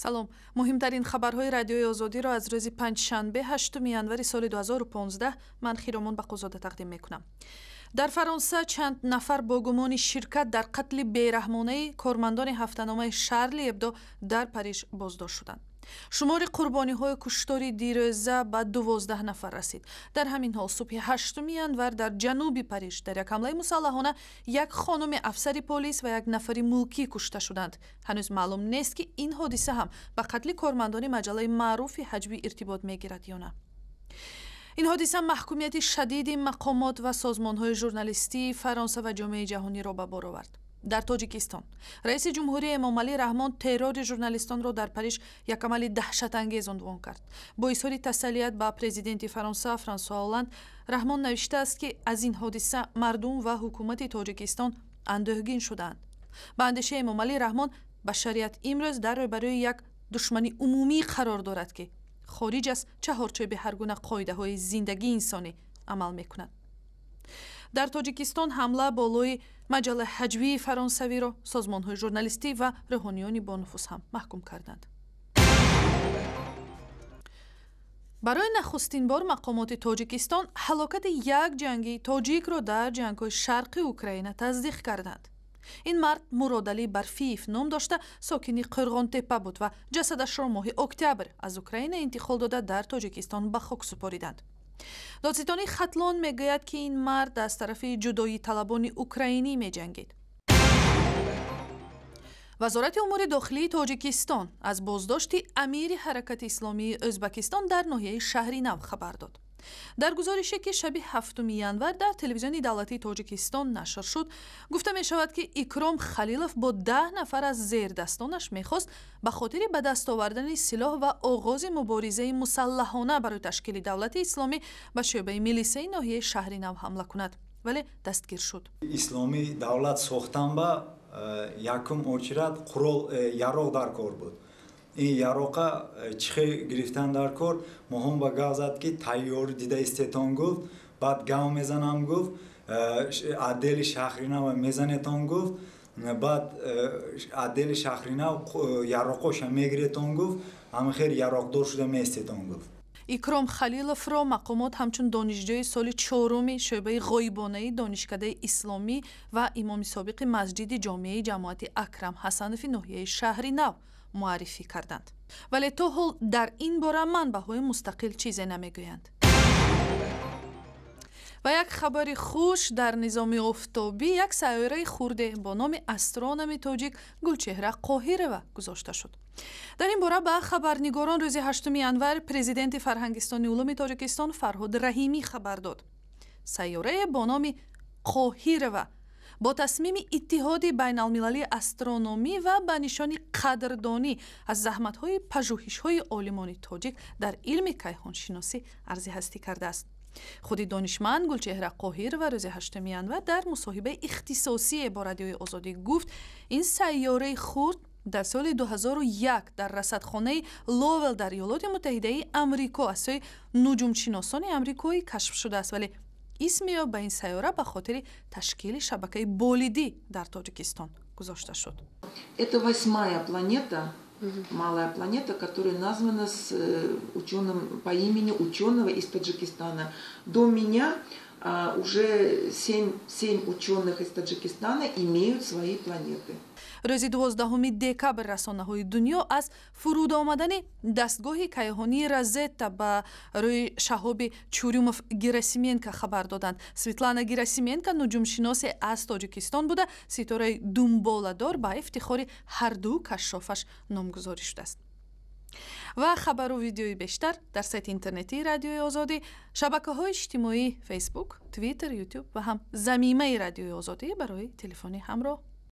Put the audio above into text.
Салом. Муҳимтарин хабарҳои Радиои Озодиро аз рӯзи панҷшанбе, 8 январи соли 2015 ман, Хиромон Бақозода, тақдим мекунам. Дар Фаронса чанд нафар бо гумони ширкат дар қатли бераҳмонаи кормандони ҳафтаномаи Шарли Эбдо дар Париж боздошт шуданд. Шумори қурбониҳои куштори дирӯза ба 12 нафар расид. Дар ҳамин ҳол, субҳи 8 январ дар ҷануби Париж дар як ҳамлаи мусаллаҳона як хонуми афсари полис ва як нафари мулкӣ кушта шуданд. Ҳанӯз маълум нест, ки ин ҳодиса ҳам ба қатли кормандони маҷаллаи маъруфи ҳаҷвӣ иртибот мегирад ё на. Ин ҳодиса маҳкумияти шадиди мақомот ва созмонҳои журналистии Фаронса ва ҷомеаи ҷаҳониро ба бор овард. Дар Тоҷикистон раиси ҷумҳурӣ Эмомалӣ Раҳмон террори журналистонро дар Париж як амали даҳшатангез унвон кард. Бо изҳори тасаллият ба президенти Фаронса Франсуа Олланд, Раҳмон навиштааст, ки аз ин ҳодиса мардум ва ҳукумати Тоҷикистон андӯҳгин шудаанд. Ба андешаи Эмомалӣ Раҳмон, башарият имрӯз дар рӯбарӯи як душмани умумӣ қарор дорад, ки хориҷ аз чаҳорчӯби ҳар гуна қоидаҳои зиндагии инсонӣ амал мекунад. Дар Тоҷикистон ҳамла болои маҷаллаи ҳаҷвии фаронсавиро созмонҳои журналистӣ ва рӯҳониёни бонуфуз ҳам маҳкум карданд. Барои нахустин бор мақомоти Тоҷикистон ҳалокати як ҷангии тоҷикро дар ҷангҳои шарқи Украина тасдиқ карданд. Ин мард Муродалӣ Барфиев ном дошта, сокини Қӯрғонтеппа буд ва ҷасадашро моҳи октябр аз Украина интиқол дода, дар Тоҷикистон ба хок супориданд. Додситонии Хатлон мегӯяд, ки ин мард аз тарафи ҷудоиталабони украинӣ меҷангид. Вазорати умури дохилии Тоҷикистон аз боздошти амири ҳаракати исломии Ӯзбакистон дар ноҳияи Шаҳри Нав хабар дод. Дар гузорише, ки шаби 7 январ дар телевизиони давлатии Тоҷикистон нашр шуд, гуфта мешавад, ки Икром Халилов бо 10 нафар аз зердастонаш мехост ба хотири ба даст овардани силоҳ ва оғози муборизаи мусаллаҳона барои ташкили давлати исломӣ ба шӯъбаи милисаи ноҳияи Шаҳри Нав ҳамла кунад, вале дастгир шуд. Исломӣ давлат сохтан ба якум очират қурол, яроқ дар кор буд. Ин яроқа чихе гирифтан дар кор, моҳон ба гав зад, ки тайёр дида истетон гуфт, баъд гав мезанам гуфт, отдели Шаҳринава мезанетон гуфт, баъд отдели Шаҳринав яроқоша мегиретон гуфт, ҳама хел яроқдор шуда меистетон гуфт. Икром Халиловро мақомот ҳамчун донишҷӯи соли чоруми шӯъбаи ғоибонаи Донишкадаи исломӣ ва имоми собиқи масҷиди ҷомеаи ҷамоати Акрам Ҳасанови ноҳияи Шаҳри Нав муаррифӣ карданд, вале то ҳол дар ин бора манбаъҳои мустақил чизе намегӯянд. Ва як хабари хуш: дар низоми офтобӣ як сайёраи хурде бо номи астрономи тоҷик Гулчеҳра Қоҳирова гузошта шуд. Дар ин бора ба хабарнигорон рӯзи 8 январ президенти Фарҳангистони улуми Тоҷикистон Фарҳод Раҳимӣ хабар дод. Сайёрае бо номи Қоҳирова бо тасмими Иттиҳоди байналмилалии астрономӣ ва ба нишони қадрдонӣ аз заҳматҳои пажӯҳишҳои олимони тоҷик дар илми кайҳоншиносӣ арзи ҳастӣ кардааст. Худи донишманд Гулчеҳра Қоҳирова рӯзи 8 январ дар мусоҳибаи ихтисосие бо Радиои Озодӣ гуфт, ин сайёраи хурд дар соли 2001 дар расадхонаи Ловел дар Иёлоти Муттаҳидаи Амрико аз сӯи нуҷумшиносони амрикоӣ кашф шудааст, вале исми ё ба ин сайёра ба хотири ташкили шабакаи болидӣ дар Тоҷикистон гузошта шуд. Это восьмая планета, малая планета, которая названа с ученым, по имени ученого из Таджикистана. До меня уже семь ученых из Таджикистана имеют свои планеты. Рӯзи 12 декабр расонаҳои дунё аз фуруд омадани дастгоҳи кайҳонии Розетта ба рӯи шаҳоби Чурюмов Герасименко хабар доданд. Светлана Герасименко нуҷумшиносе аз Тоҷикистон буда, ситораи думболадор ба ифтихори ҳарду кашшофаш номгузорӣ шудааст. Ва хабару видеои бештар дар сайти интернетии Радиои Озодӣ, шабакаҳои иҷтимоӣ, Фейсбук, Твиттер, Ютуб ва ҳам замимаи Радиои Озодӣ барои телефони ҳамроҳ.